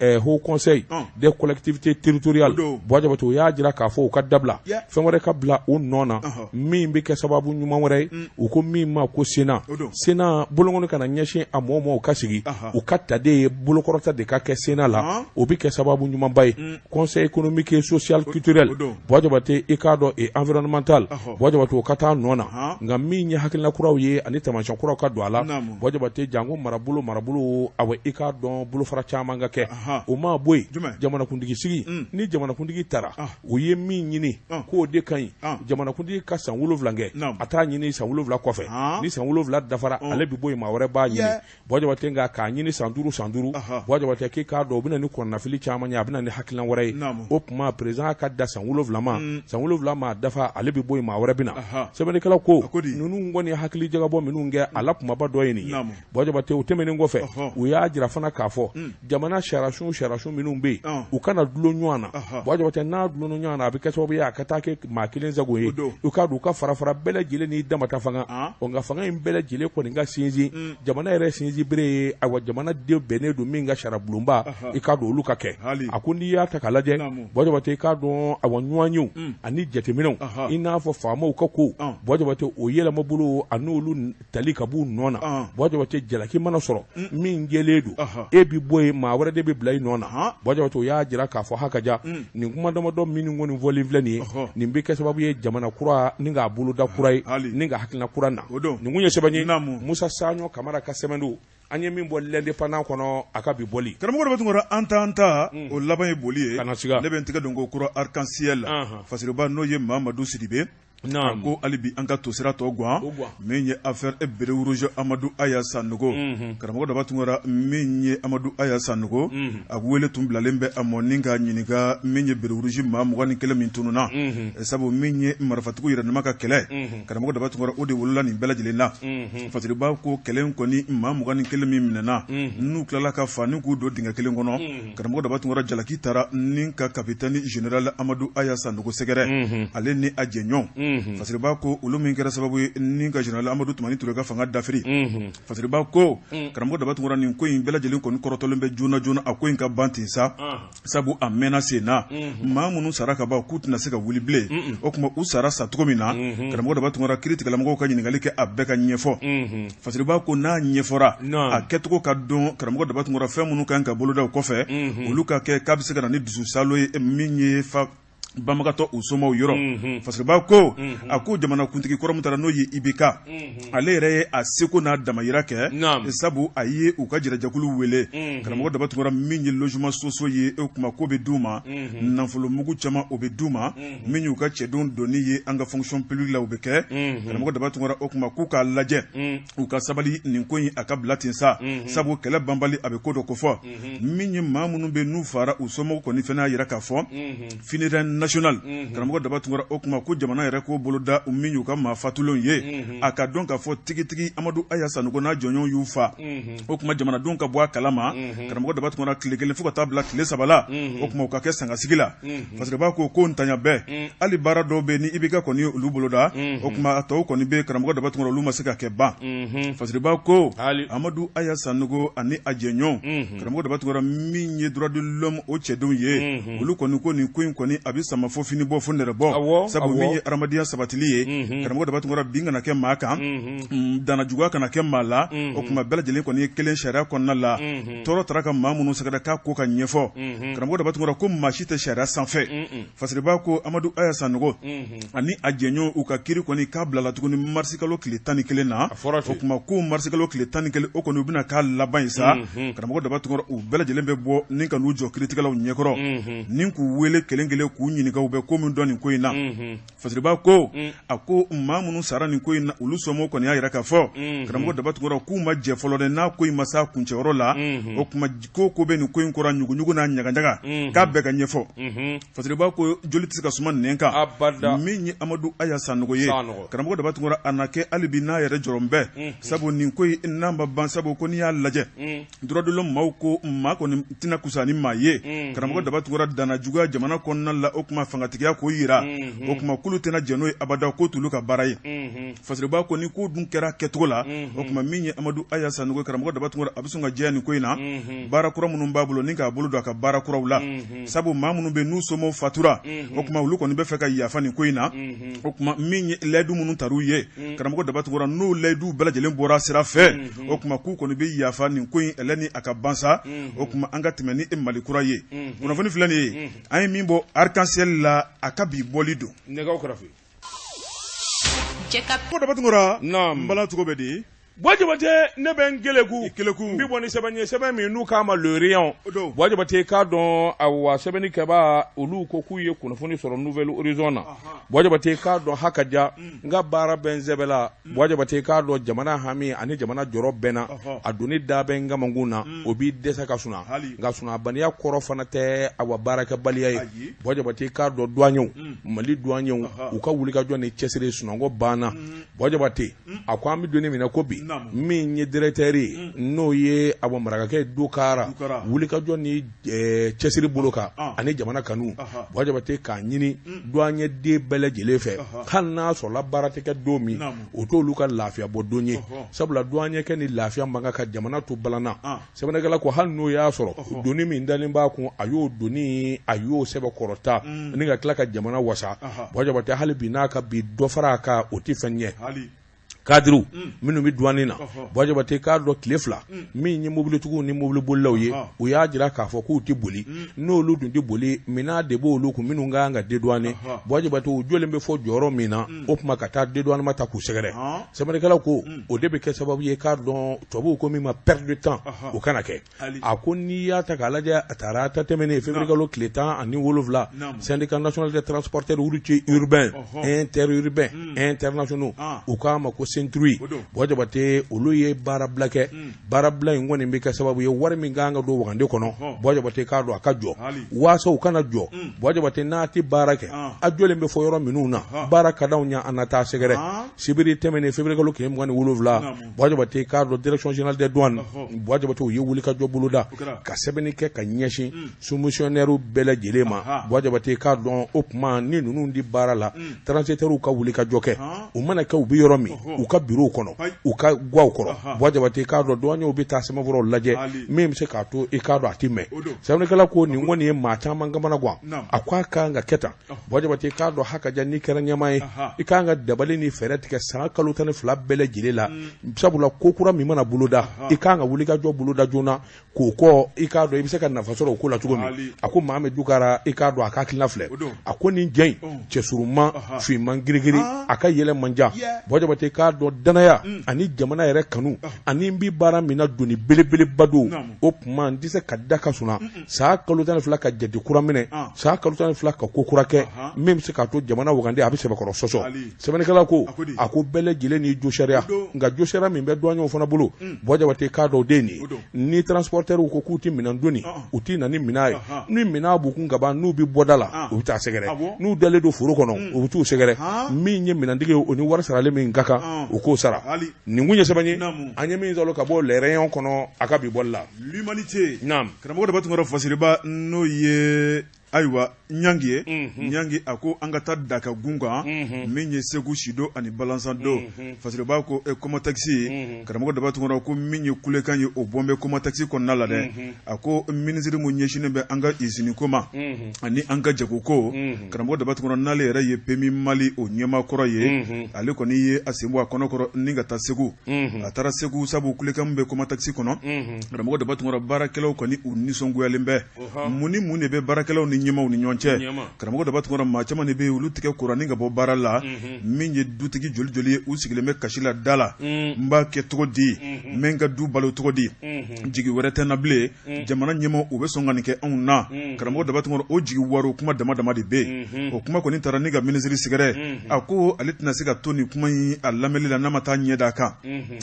collectivités territoriales, Buwa Jabate, u y'a jira k'a fɔ u ka dabila, fɛn wɛrɛ ka bila u nɔ na min bɛ kɛ sababu ɲuman wɛrɛ ye. U ko min ma ko Sénat, Sénat bolonkɔni kana ɲɛsin a mɔgɔw ma, u ka sigi, u ka taden ye bolokɔrɔta de ka kɛ Sénat la, o bɛ kɛ sababu ɲumanba ye. Conseil économique et social culturel, Buwa Jabate, i k'a dɔn, et environnemental, Buwa Jabate, o ka taa nɔ na. Nka min ye hakilina kuraw ye ani taamasiyɛn kuraw ka don a la, Buwa Jabate, janko marabolo marabolo, awa i k'a dɔn, bolofara caman ka kɛ. O ma bɔ yen, jamanakuntigi sigi ni jamanakuntigi taara, u ye min ɲini k'o de ka ɲi, jamanakuntigi ka san 7 kɛ, a t'a ɲini san 7 kɔfɛ. Ni san 7 dafara, ale bɛ bɔ yen, maa wɛrɛ b'a ɲini. Buwa Jabate, nka k'a ɲini san 5 san 5, Buwa Jabate, k'i k'a dɔn o bɛ na ni kɔnɔnafili caman ye, a bɛ na ni hakilina wɛrɛ ye. O tuma président ka da san 7 ma, san 7 maa dafa, ale bɛ bɔ yen, maa wɛrɛ bɛ na. Sɛbɛnnikɛla ko ninnu kɔni hakili jagabɔ minnu kɛ, a la kumaba dɔ ye nin ye. Buwa Jabate, o tɛmɛnen kɔfɛ, u y'a jira fana k'a fɔ jamana sariyasun sariyasun minnu bɛ yen, u kana dulon ɲɔgɔn na. Buwa Jabate, n'a dulonna ɲɔgɔn na, a bɛ kɛ sababu ye a ka taa kɛ maa kelen sago ye. U k'a dɔn u ka fara fara bɛɛ lajɛlen n'i damata fanga, nka fanga in bɛɛ lajɛlen kɔni ka sinsin jamana yɛrɛ sinsin bere ye, ayiwa jamanaden bɛnnen don min ka sariya bulonba, i k'a dɔn, olu ka kɛ. A ko n'i y'a ta k'a lajɛ, Buwa Jabate, i k'a dɔn, awa ɲɔgɔnyew ani jateminɛw, i n'a fɔ faamaw ka ko, Buwa Jabate, o yɛlɛmabolo ani olu tali ka b'u nɔ na. Buwa Jabate, jalaki mana sɔrɔ min jɛlen don, e bɛ bɔ yen, maa wɛrɛ de bɛ bila i nɔ na. Buwa Jabate, o y'a jira k'a fɔ haka ja nin kuma damadɔ minnu kɔni fɔlen filɛ nin ye, nin bɛ kɛ sababu ye jamana kura ni k'a boloda kura ye ni ka hakilina kura na. Nin kun ye sɛbɛn ye, Musa Saɲɔ Kamara ka sɛbɛn don, an ye min bɔ L'Indépendant kɔnɔ, a ka bi bɔli. Karamɔgɔ dɔ bɛ tun an ta an ta o laban ye boli ye. Kana siga. Ne bɛ n tɛgɛ don ko kura Arc-en-Ciel la, Fasiriba, n'o ye Mamadu Sidibe. A ko hali bi an ka tosira tɔ gan min ye affaire béret rouge Amadu Aya Sanogo. Karamɔgɔ Daba Tunkara, min ye Amadu Aya Sanogo, a wele tun bilalen bɛ a mɔ ni ka ɲininka min ye béret rouge maa 21 min tununna, sabu min ye marifatigiw yɛrɛ dama ka kɛlɛ. Karamɔgɔ Daba Tunkara, o de wolola nin bɛɛ lajɛlen na. Fasiriba ko kɛlɛ kɔni, maa 21 min minɛna, n'u tilala ka fa ni k'u don dingɛ kelen kɔnɔ, karamɔgɔ Daba Tunkara, jalaki taara ni ka capitaine général Amadu Aya Sanogo sɛgɛrɛ, ale ni a jɛɲɔgɔn. Fasiriba ko olu min kɛra sababu ye ni ka général Amadu Tumani Ture ka fanga dafiri. Fasiriba ko karamɔgɔ Daba Tunkara, nin ko in bɛɛ lajɛlen kɔni kɔrɔtɔlen bɛ joona joona, a ko in ka ban ten sa, sabu a mɛnna sen na. Maa minnu sara ka ban, k'u tɛna se ka wuli bilen. O tuma u sara sa cogo min na, karamɔgɔ Daba Tunkara, kiiritigɛlamɔgɔw ka ɲininkali kɛ, a bɛɛ ka ɲɛfɔ. Fasiriba ko n'a ɲɛfɔra, a kɛcogo ka dɔn, karamɔgɔ Daba Tunkara, fɛn minnu kan ka boloda o kɔfɛ, olu ka kɛ k'a bɛ se ka na ni dususalo ye min ye fa banbagatɔ u somaw yɔrɔ. Fasiriba ko a ko jamanakuntigi kɔrɔ min taara, n'o ye IBK, ale yɛrɛ ye a seko n'a damayira kɛ, sabu a ye u ka jɛrɛjɛkulu wele. Karamɔgɔ Daba Tunkara, min ye logement sociaux ye, o tuma ko bɛ d'u ma, nafolomugu caman o bɛ d'u ma, min y'u ka cɛdenw donni ye an ka fonction publique la, o bɛ kɛ. Karamɔgɔ Daba Tunkara, o tuma k'u k'a lajɛ, u ka sabali, nin ko in a ka bila ten sa, sabu kɛlɛ banbali a bɛ ko dɔ kofɔ. Min ye maa minnu bɛ n'u fara u somɔgɔw kɔni fana y'a jira k'a fɔ funérailles nationales, karamɔgɔ Daba Tunkara, o tuma ko jamana yɛrɛ k'o boloda min y'u ka maa fatulenw ye, a ka dɔn k'a fɔ tigitigi Amadu Aya Sanogo n'a jɔɲɔgɔnw y'u fa. O tuma jamanadenw ka bɔ a kalama, karamɔgɔ Daba Tunkara, tile 1 fo ka taa bila tile 3 la, o tuma u ka kɛ sangasigi la. Fasiriba ko ko ntanya bɛɛ, hali baara dɔw bɛ ni IBK kɔni ye olu boloda, o tuma a tɔw kɔni bɛ, karamɔgɔ Daba Tunkara, olu ma se ka kɛ ban. Fasiriba ko Amadu Aya Sanogo ani a jɛɲɔgɔnw, karamɔgɔ Daba Tunkara, min ye droit de l'homme o cɛdenw ye, olu kɔni ko nin ko in kɔni a bɛ sama fo fini bɔ fo nɛrɛ bɔ, sabu min ye hadamadenya sabatili ye, karamɔgɔ Daba Tunkara, bin kana kɛ maa kan, danna juguya kana kɛ maa la. O tuma bɛɛ lajɛlen kɔni ye kelen sariya kɔnɔna la. Tɔɔrɔ taara ka maa minnu sɛgɛrɛ, k'a ko ka ɲɛfɔ. Karamɔgɔ Daba Tunkara ko maa si tɛ sariya sanfɛ. Fasiriba ko Amadu Aya Sanogo ani a jɛɲɔgɔnw, u ka kiri kɔni k'a bilala tuguni marisikalo tile 11 na. O tuma ko marisikalo tile 11, o kɔni u bɛna k'a laban ye sa. Karamɔgɔ Daba Tunkara, u bɛɛ lajɛlen bɛ bɔ ni ka n'u jɔ kiritigɛlaw ɲɛkɔrɔ ni k'u wele kelen kelen k'u ɲininka u bɛ ko min dɔn nin ko in na. Fasiriba ko a ko maa minnu sara nin ko in na, olu somɔgɔw kɔni y'a jira k'a fɔ, karamɔgɔ Daba Tunkara, k'u ma jɛ fɔlɔ dɛ, n'a ko in ma s'a kuncɛyɔrɔ la. O tuma ko ko bɛ nin ko in kɔrɔ, ɲuguɲugu n'a ɲagaɲaga, k'a bɛɛ ka ɲɛfɔ. Fasiriba ko joli tɛ se ka suma nɛn kan. Min ye Amadu Aya Sanogo ye, karamɔgɔ Daba Tunkara, a na kɛ hali bi n'a yɛrɛ jɔrɔ bɛɛ, sabu nin ko in n'a ma ban, sabu ko n'i y'a lajɛ, droit de l'homme maaw ko maa kɔni tɛna kusa ni maa ye. Karamɔgɔ Daba Tunkara, danna juguya jamana kɔnɔna la, o tuma fangatigiya k'o jira, o tuma k'olu tɛna jɛn n'o ye abada, k'o t'olu ka baara ye. Fasiriba ko ni ko dun kɛra kɛcogo la, o tuma min ye Amadu Aya Sanogo, karamɔgɔ Daba Tunkara, a bɛ sɔn ka jɛya nin ko in na, baara kura minnu b'a bolo ni k'a bolo don a ka baara kuraw la, sabu maa minnu bɛ n'u somɔgɔw fatura, o tuma olu kɔni bɛ fɛ ka yafa nin ko in na. O tuma min ye layidu minnu tar'u ye, karamɔgɔ Daba Tunkara, n'o layidu bɛɛ lajɛlen bɔra sira fɛ, o tuma k'u kɔni bɛ yafa nin ko in ɛlɛ ni a ka ban sa. O tuma an ka tɛmɛ ni Mali kura ye. Kunnafoni filɛ nin ye, an ye min bɔ Arc-en-Ciel la, a ka bi bɔli don. Nɛgɛw kɛrɛfɛ. Daba Tunkara, n bala, cogo bɛ di? Buwa Jabate, ne bɛ n keleku keleku, n bɛ bɔ ni sɛbɛn ye, sɛbɛn min n'u k'a ma Le Rayon. Buwa Jabate, k'a dɔn, awa, sɛbɛnnikɛbaa olu ko k'u ye kunnafoni sɔrɔ Nouvel Horizon na. Buwa Jabate, k'a dɔn ha ka ja, n ka baara bɛ n sɛbɛ la. Buwa Jabate, k'a dɔn jamana hami ani jamana jɔrɔ bɛ n na, a doni da bɛ n kamankun na, o b'i dɛsɛ ka suna, nka sunabaliya kɔrɔ fana tɛ awa baarakɛbaliya ye. Buwa Jabate, k'a dɔn duwaɲɛw, Mali duwaɲɛw, u ka wulikajɔ ni cɛsiri, sunɔgɔ banna. Buwa Jabate, a ko an bɛ don min na ko bi, min ye directeur ye, n'o ye awa marakakɛ Dukara, wulikajɔ ni cɛsiri bolo kan ani jamana kanu, Buwa Jabate, k'a ɲini duwaɲɛ den bɛɛ lajɛlen fɛ, hali n'a sɔrɔla baara tɛ kɛ don min, o t'olu ka lafiya bɔ don ye, sabula duwaɲɛkɛ ni lafiya man kan ka jamana to balan na. Sɛbɛnnikɛla ko hali n'o y'a sɔrɔ doni min dalen b'a kun, a y'o doni, a y'o sɛbɛkɔrɔ ta ni ka tila ka jamana wasa. Buwa Jabate, hali bi n'a ka bi dɔ fara a kan, o tɛ fɛn ɲɛ. Kadiriw minnu bɛ duwani na, Buwa Jabate, k'a dɔn tile 2 min ye mobilitigiw ni mobilibolilaw ye, u y'a jira k'a fɔ k'u tɛ boli. N'olu dun tɛ boli, minɛn de b'olu kun minnu ka kan ka dédouaner. Buwa Jabate, u jɔlen bɛ fɔ jɔyɔrɔ min na, o tuma ka taa dédouanement ta k'u sɛgɛrɛ. Sɛbɛnnikɛla ko o de bɛ kɛ sababu ye, k'a dɔn tubabuw ko min ma perte de temps, o kana kɛ. A ko n'i y'a ta k'a lajɛ, a tarata tɛmɛnen février kalo tile 17, syndicat national des transporteurs routiers urbains, interurbains, internationaux, u k'a ma ko ceinture Buwa Jabate, olu ye baarabila kɛ. Baarabila in kɔni bɛ kɛ sababu ye wari min kan ka don wagande kɔnɔ, Buwa Jabate k'a dɔn a ka jɔ waasa u kana jɔ. Buwa Jabate, n'a tɛ baara kɛ, a jɔlen bɛ fɔ yɔrɔ minnu na, baara ka d'anw ye, an na taa sɛgɛrɛ. Sibiri tɛmɛnen, février kalo tile 27, Buwa Jabate k'a dɔn direction générale des douanes, Buwa Jabate, u ye wulikajɔ boloda ka sɛbɛnni kɛ ka ɲɛsin soumissionnaires bɛɛ lajɛlen ma. Buwa Jabate k'a dɔn o tuma ni ninnu di baara la, transitaires ka wulikajɔ kɛ, u mana kɛ u bɛ yɔrɔ min, u ka bureau kɔnɔ, u ka gwaw kɔrɔ. Buwa Jabate k'a dɔn douaniers bɛ taa sɛbɛnfuraw lajɛ min bɛ se k'a to i k'a dɔn a tɛ mɛn. Sɛbɛnnikɛla ko nin kɔni ye maa caman kamana gan. A ko a kan ka kɛ tan. Buwa Jabate k'a dɔn hakaja, n'i kɛra ɲɛmaa ye, i kan ka dabali ni fɛɛrɛ tigɛ san kalo 12 bɛɛ lajɛlen la, sabula ko kura min mana boloda, i kan ka wulikajɔ boloda joona k'o kɔ i k'a dɔn i bɛ se ka nafa sɔrɔ o ko la cogo min. A ko Mohamed Dukara, i k'a dɔn a ka hakilina filɛ. A ko nin jɛ in cɛsurunman finman girigiri, a ka yɛlɛ man jan. Buwa Jabate k'a dɔn danaya ani jamana yɛrɛ kanu ani n bɛ baara min na doni belebeleba don, o tuma n tɛ se ka da ka sunaa san kalo 12 ka jate kura minɛ, san kalo 12 ka ko kura kɛ min bɛ se k'a to jamana wagande a bɛ sɛbɛkɔrɔ sɔsɔ. Sɛbɛnnikɛla ko a ko bɛɛ lajɛlen ni josariya, nka josariya min bɛ douaniers fana bolo, Buwa Jabate k'a dɔn o de ye nin ye. Ni transporteurs ko k'u tɛ minɛn doni, u tɛ na ni minɛn ye. Ni minɛn b'u kun kaban, n'u bɛ bɔda la, u bɛ taa sɛgɛrɛ. N'u dalen don foro kɔnɔ, u bɛ t'u sɛgɛrɛ. Min ye minɛntigi ye, o ni wari saralen min ka kan, u k'o sara. Nin kun ye sɛbɛn ye an ye min sɔrɔ ka bɔ Le Rayon kɔnɔ a ka bi bɔli la. L'Humanité, karamɔgɔ Daba Tunkara, Fasiriba n'o ye ayiwa Ɲangi ye, Ɲangi a ko an ka taa Dakagun kan, min ye Segu Sido ani Balanzan don. Fasiriba ko Comatex, karamɔgɔ Daba Tunkara ko min ye kulekan ye, o bɔn bɛ Comatex kɔnɔna la dɛ. A ko minisiri min ɲɛsinnen bɛ an ka usine ko ma ani an ka jagoko, karamɔgɔ Daba Tunkara, n'ale yɛrɛ ye PMU Mali o ɲɛmaa kɔrɔ ye, ale kɔni ye a sen bɔ a kɔnɔ kɔrɔ ni ka taa Segu. A taara Segu sabu kulekan bɛ Comatex kɔnɔ. Karamɔgɔ Daba Tunkara, baarakɛlaw kɔni u nisɔngoyalen bɛ. Mun ni mun de bɛ baarakɛlaw ni ɲɛmaaw ni ɲɔgɔn cɛ? Karamɔgɔ Daba Tunkara, maa caman de bɛ yen, olu tigɛ kora ni ka bɔ baara la. Min ye dutigi joli joli ye, u sigilen bɛ kasi la da la. N b'a kɛ cogo di? N bɛ n ka du balo cogo di? Jigi wɛrɛ tɛ n na bilen. Jamana ɲɛmaaw, u bɛ sɔn ka nin kɛ anw na? Karamɔgɔ Daba Tunkara, o jigi waro kuma dama dama de bɛ yen. O kuma kɔni taara ni ka minisiri sɛgɛrɛ. A ko ale tɛna se ka to nin kuma in a lamɛnli la n'a ma taa ɲɛ d'a kan.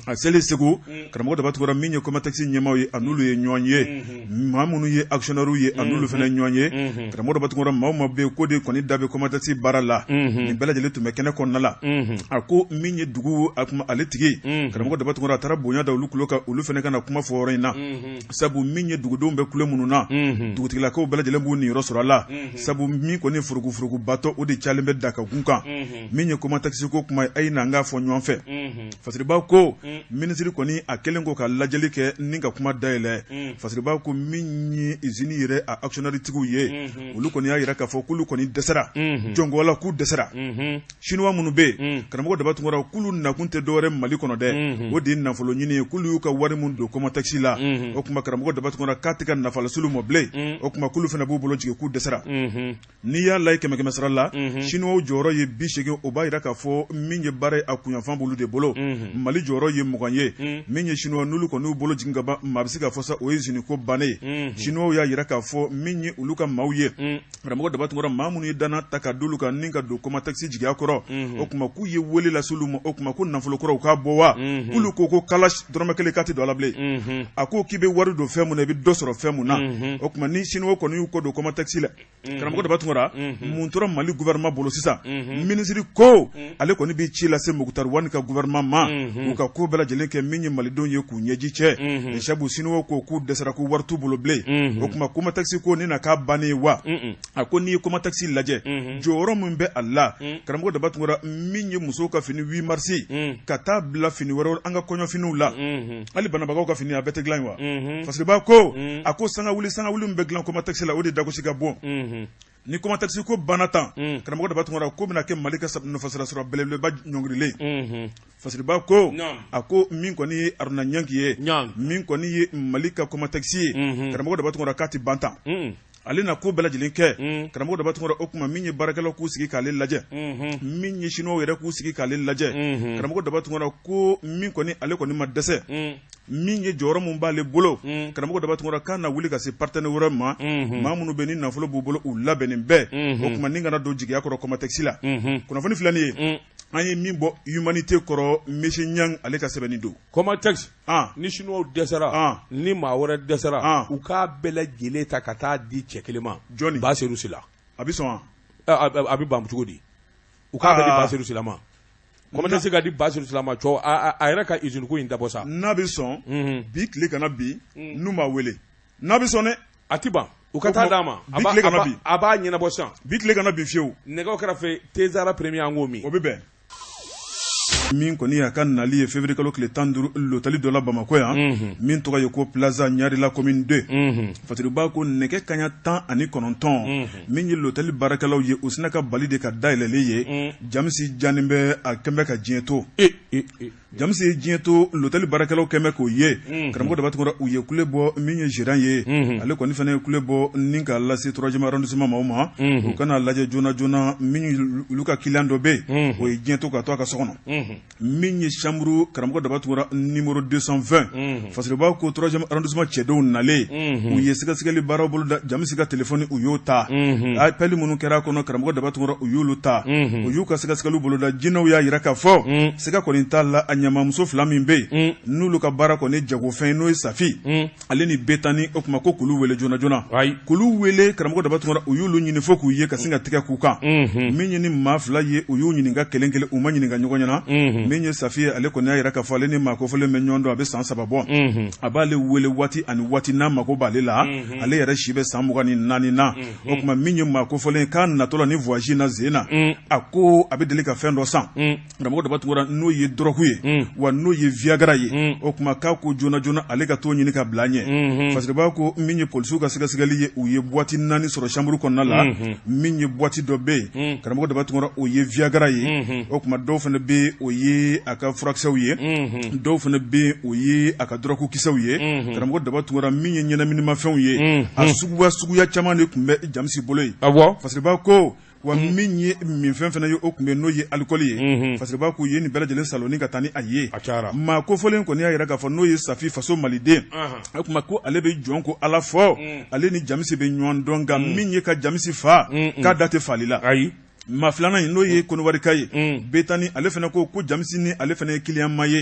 A selen Segu, karamɔgɔ Daba Tunkara, min ye Comatex ɲɛmaaw ye, a n'olu ye ɲɔgɔn ye. Maa minnu ye actionnaires ye, a n'olu fana ɲɔgɔn ye. Karamɔgɔ Daba Tunkara, maa o maa bɛ yen ko de kɔni da bɛ Comatex baara la, nin bɛɛ lajɛlen tun bɛ kɛnɛ kɔnɔna la. A ko min ye dugu a kuma ale tigi, karamɔgɔ Daba Tunkara, a taara bonya da olu tulo kan, olu fana ka na kuma fɔ yɔrɔ in na, sabu min ye dugudenw bɛ kule minnu na, dugutigilakaw bɛɛ lajɛlen b'u niyɔrɔ sɔrɔ a la, sabu min kɔni furukufurukubatɔ, o de cayalen bɛ Dakagun kan. Min ye Comatex ko kuma ye, a ye na an k'a fɔ ɲɔgɔn fɛ. Fasiriba ko minisiri kɔni a kɛlen ko ka lajɛli kɛ ni ka kuma dayɛlɛ. Fasiriba ko min ye usine yɛrɛ a actionnaire tigiw ye, olu kɔni y'a jira k'a fɔ k'olu kɔni dɛsɛra jɔnko la, k'u dɛsɛra. Chinois minnu bɛ yen, karamɔgɔ Daba Tunkara, k'olu nakun tɛ dɔwɛrɛ Mali kɔnɔ dɛ, o de ye nafolo ɲini ye. K'olu y'u ka wari min don Comatex la, o tuma karamɔgɔ Daba Tunkara, k'a tɛ ka nafa lase olu ma bilen. O tuma k'olu fana b'u bolo jigin, k'u dɛsɛra. N'i y'a lajɛ kɛmɛ kɛmɛ sara la, chinois jɔyɔrɔ ye 80, o b'a jira k'a fɔ min ye baara ye, a kunyanfan b'olu de bolo. Mali jɔyɔrɔ ye 20 ye. Min ye chinois, n'olu kɔni y'u bolo jigin ka ban, maa bɛ se k'a fɔ sa o ye usine ko bannen ye. Chinois y'a jira k'a fɔ min ye olu ka maaw ye, karamɔgɔ Daba Tunkara, maa minnu ye danna ta ka d'olu kan ni ka don Comatex jigiya kɔrɔ, o tuma k'u ye wele lase olu ma. O tuma ko nafolo kɔrɔw k'a bɔ wa? K'olu ko kala dɔrɔmɛ kelen k'a tɛ don a la bilen. A ko k'i bɛ wari don fɛn min na, i bɛ dɔ sɔrɔ fɛn min na. O tuma ni chinois kɔni y'u kɔ don Comatex la, karamɔgɔ Daba Tunkara, mun tora Mali gouvernement bolo sisan? Minisiri ko ale kɔni bɛ ci lase Moctar Ouane ka gouvernement ma, u ka ko bɛɛ lajɛlen kɛ min ye malidenw ye k'u ɲɛji cɛ, sabu chinois ko k'u dɛsɛra, ko wari t'u bolo bilen. O tuma Comatex ko ni na k'a bannen wa? A ko n'i ye Comatex lajɛ, jɔyɔrɔ min bɛ a la, karamɔgɔ Daba Tunkara, min ye musow ka fini 8 mars ka taa bila fini wɛrɛw, an ka kɔɲɔfiniw la, hali banabagaw ka fini, a bɛɛ tɛ dilan wa? Fasiriba ko a ko sangawuli sangawuli min bɛ dilan Comatex la, o de dagosi ka bon. Ni Comatex ko banna tan, karamɔgɔ Daba Tunkara, ko bɛna kɛ Mali ka nafasɔrɔ sira belebeleba ɲɔngirilen. Fasiriba ko a ko min kɔni ye Aruna Ɲangi ye, min kɔni ye Mali ka Comatex ye, karamɔgɔ Daba Tunkara, k'a tɛ ban tan. Ale na ko bɛɛ lajɛlen kɛ, karamɔgɔ Daba Tunkara. O tuma min ye baarakɛlaw k'u sigi k'ale lajɛ, min ye chinois yɛrɛ k'u sigi k'ale lajɛ, karamɔgɔ Daba Tunkara ko min kɔni ale kɔni ma dɛsɛ, min ye jɔyɔrɔ min b'ale bolo, karamɔgɔ Daba Tunkara, k'a na wuli ka se partenaire wɛrɛ ma, maa minnu bɛ ni nafolo b'u bolo, u labɛnnen bɛɛ. O tuma ni kana don jigiya kɔrɔ Comatex la. Kunnafoni filɛ nin ye. An ye min bɔ Humanité kɔrɔ, monsieur Ɲang, ale ka sɛbɛnni don. Comatex, ni chinois dɛsɛra, ni maa wɛrɛ dɛsɛra, u k'a bɛɛ lajɛlen ta ka taa di cɛ kelen ma. Jɔnni? Baseru Sila. A bɛ sɔn wa? A bɛ ban cogo di? U k'a bɛɛ di Baseru Sila ma. Comatex ka di Baseru Sila ma, cɔ a yɛrɛ ka usine ko in dabɔ sa. N'a bɛ sɔn, bi tile kana bi n'u m'a wele, n'a bɛ sɔn dɛ. A tɛ ban, u ka taa d'a ma. Bi tile kana bi. A b'a ɲɛnabɔ sisan. Bi tile kana bi fiyewu. Nɛgɛw kɛrɛfɛ, Tezara premier, an k'o min. O bɛ bɛn. Min kɔni y'a ka nali ye février kalo tile 15, lotali dɔ la Bamakɔ yan, min tɔgɔ ye ko Plaza Ɲarela, commune 2. Fasiriba ko nɛgɛ kaɲa 19, min ye lotali baarakɛlaw ye, u sina ka bali de ka dayɛlɛlen ye, Jamisi janin bɛ, a kɛn bɛ ka diɲɛ to. Jamisi ye diɲɛ to, lotali baarakɛlaw kɛn bɛ k'o ye. Karamɔgɔ Daba Tunkara, u ye kule bɔ. Min ye gérant ye, ale kɔni fana ye kule bɔ ni k'a lase troisième arrondissement maaw ma, u ka n'a lajɛ joona joona. Min olu ka client dɔ bɛ yen, o ye diɲɛ to ka to a ka so kɔnɔ. Min ye chambre, karamɔgɔ Daba Tunkara, numéro 220, Fasiriba ko troisième arrondissement cɛdenw nalen, u ye sɛgɛsɛgɛli baaraw boloda. Jamisi ka téléphone, u y'o ta. Appel minnu kɛra a kɔnɔ, karamɔgɔ Daba Tunkara, u y'olu ta. U y'u ka sɛgɛsɛgɛliw boloda. Jinɛw y'a jira k'a fɔ siga kɔni t'a la, a ɲamamuso fila min bɛ yen, n'olu ka baara kɔni jagofɛn, n'o ye Safi ale ni Betani, o tuma ko k'olu wele joona joona. K'olu wele, karamɔgɔ Daba Tunkara, u y'olu ɲini fo k'u ye, ka sin ka tigɛ k'u kan. Min ye ni maa fila ye, u y'u ɲininka kelen kelen, u ma ɲininka ɲɔgɔn ɲɛna. Min ye Safi ye, ale kɔni y'a jira k'a fɔ ale ni maa kofɔlen bɛ ɲɔgɔn dɔn, a bɛ san 3 bɔ. A b'ale wele waati ani waati n'a mako b'ale la. Ale yɛrɛ si bɛ san 24 na. O tuma min ye maa kofɔlen k'a natɔ la ni voyage na sen na, a ko a bɛ deli ka fɛn dɔ san, karamɔgɔ Daba Tunkara, n'o ye drogue ye, wa n'o ye Viagra ye. O tuma k'a ko joona joona ale ka t'o ɲini ka bila ɲɛ. Fasiriba ko min ye polisiw ka sɛgɛsɛgɛli ye, u ye boîte 4 sɔrɔ chambre kɔnɔna la. Min ye boîte dɔ bɛ yen, karamɔgɔ Daba Tunkara, o ye Viagra ye. O tuma dɔw fana bɛ yen, o ye a ka furakisɛw ye. Dɔw fana bɛ yen, o ye a ka drogue kisɛw ye. Karamɔgɔ Daba Tunkara, min ye ɲɛnaminimafɛnw ye, a suguya suguya caman de tun bɛ Jamisi bolo yen. Fasiriba ko wa min ye minfɛn fana ye, o tun bɛ, n'o ye alikɔli ye. Fasiriba k'u ye nin bɛɛ lajɛlen salonni ka taa ni a ye. Maa kofɔlen kɔni y'a jira k'a fɔ n'o ye Safi, faso maliden, o tuma ko ale bɛ jɔn ko Ala fɔ, ale ni Jamisi bɛ ɲɔgɔn dɔn, nka min ye ka Jamisi fa, k'a da tɛ faali la. Ayi. Maa filanan in, n'o ye Kɔnɔwarika ye, Betani, ale fana ko ko Jamisi ni ale fana ye client ma ye.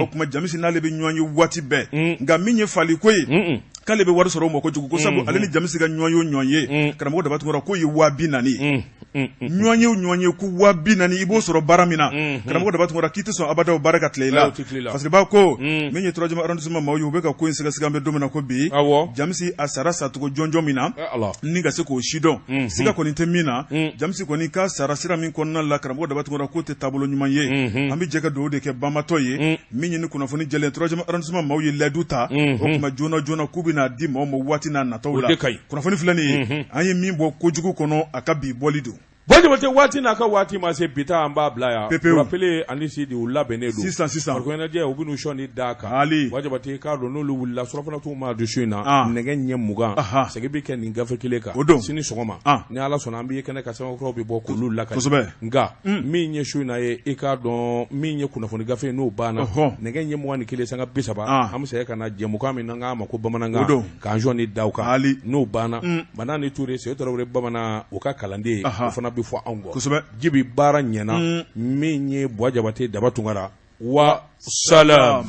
O tuma Jamisi n'ale bɛ ɲɔgɔn ye waati bɛɛ, nka min ye faliko ye, k'ale bɛ wari sɔrɔ o ma kojugu, ko sabu ale ni Jamisi ka ɲɔgɔn ye o ɲɔgɔn ye, karamɔgɔ Daba Tunkara, k'o ye 40 000 ye. Ɲɔgɔn ye o ɲɔgɔn ye ko 40 000, i b'o sɔrɔ baara min na, karamɔgɔ Daba Tunkara, k'i tɛ sɔn abada o baara ka tila i la. Fasiriba ko min ye troisième arrondissement maaw ye, u bɛ ka ko in sɛgɛsɛgɛ. An bɛ don min na ko bi, Jamisi a sara sacogo jɔnjɔn min na, ni ka se k'o sidɔn, siga kɔni tɛ min na, Jamisi kɔni ka sara sira min kɔnɔna la, karamɔgɔ Daba Tunkara, k'o tɛ taabolo ɲuman ye. An bɛ jɛ ka dugawu de kɛ banbatɔ ye. Min ye ni kunnafoni jɛlen, troisième arrondissement maaw ye layidu ta, o tuma joona joona k'u bɛna di maaw ma waati n'a nataw la. Kunnafoni filɛ nin ye, an ye min bɔ Kojugu kɔnɔ, a ka bi bɔli don. Bon Jabate, waati n'a ka waati ma se, bi ta an b'a bila yan. Pepewu. Burapele ani Sidi, u labɛnnen don. Sisan sisan. Farikolo ɲɛnajɛ, u bɛn'u sɔnni d'a kan. Ali. Bon Jabate, i k'a dɔn n'olu wulila surafana t'u ma du su in na. Nɛgɛ ɲɛ 20. Segin bɛ kɛ nin gafe kelen kan. O don. Sini sɔgɔma. Ni Ala sɔnna, an b'i ye kɛnɛ kan, sɛbɛn kuraw bɛ bɔ k'olu lakali. Kosɛbɛ. Nka min ye su in na ye, i k'a dɔn min ye kunnafoni gafe ye, n'o banna. Nɛgɛ ɲɛ 21 sanga 30. An bɛ segin ka na jɛmukan min n'an k'a ma ko bamanankan. O don. K'an sɔnni da o kan. Ali. N'o banna. Bana ni Ture, Sedu Tarawele bamanan, o ka kalanden, o fana bɛ fɔ anw kɔ. Kosɛbɛ. Jibi, baara ɲɛna. Min ye Buwa Jabate Daba Tunkara wa salam.